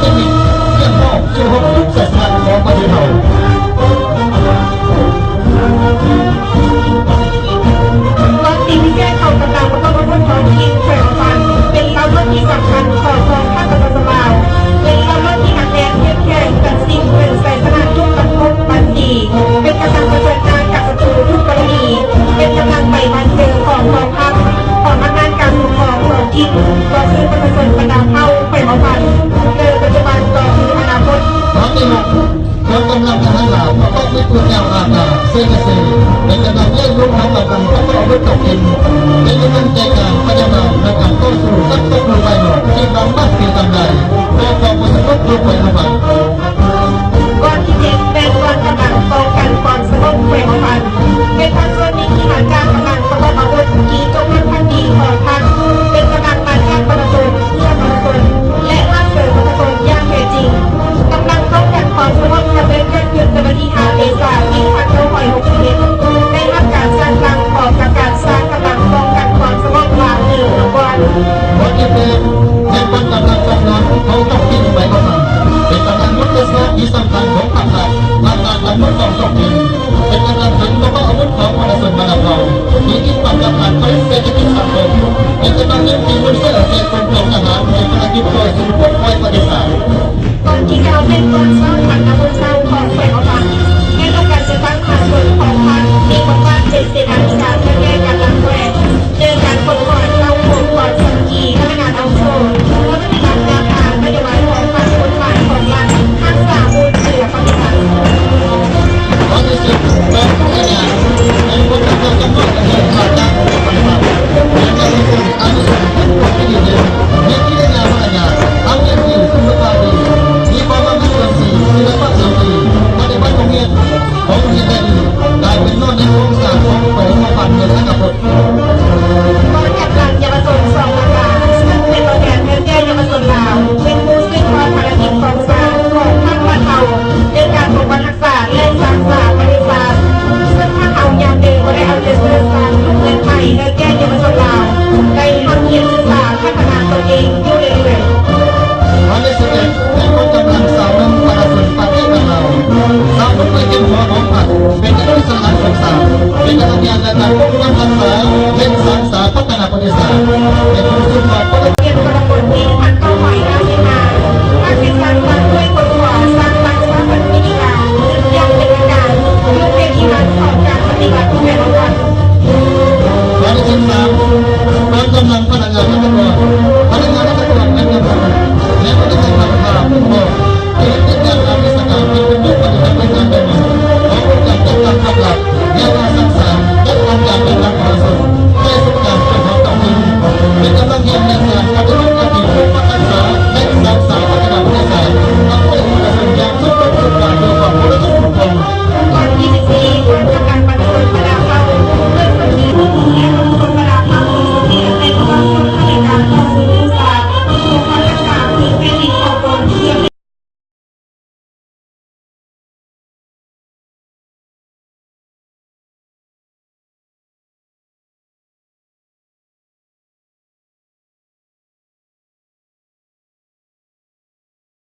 ເຕັກນິກ ຮຽກຮ້ອງ ຊ່ວຍຮົບທຸກສາຍສະພາບຂອງປະເທດເຮົາ. ວັກທີພິເສດຂອງກຳລັງປະກອບອາວຸດທ້ອງຖິ່ນແຂວງຫົວພັນ ເປັນເຫຼົ່າລົດທີ່ສຳຄັນຂອງກອງທັບປະຊາຊົນລາວ, ເປັນເຫຼົ່າລົດທີ່ໜັກແໜ້ນເຂັ້ມແຂງ ຕັດສິນເປັນໄຊຊະນະທຸກບັນທຸກບັນທີ, ເປັນກຳລັງປະເຊີນໜ້າກັບສັດຕູທຸກກໍລະນີ, ເປັນກຳລັງໃບບານເຊີຂອງກອງທັບ, ຂອງອຳນາດການປົກຄອງທ້ອງຖິ່ນ, ຕໍ່ສູ້ປະຊາຊົນບັນດາເຜົ່າແຂວງຫົວພັນ ໃນປັດຈຸບັນຕໍ່ສູ່ອະນາຄົດ. ຄອງກຳລັງທະຫານລາວປະກອບດ້ວຍປືນຍາວອາກາດ ເຊກາເຊ ເປັນກຳລັງເລີກລົງຂອງກຳລັງປະກອບອາວຸດທ້ອງຖິ່ນ ເປັນກຳລັງໃຈກາງພະຍາບານໃນການຕໍ່ສູ້ກັບສັດຕູພາຍນອກທີ່ບາງບັດເປັນກຳໄລຕໍ່ກອງປະຊາຊົນທົ່ວແຂວງຫົວພັນ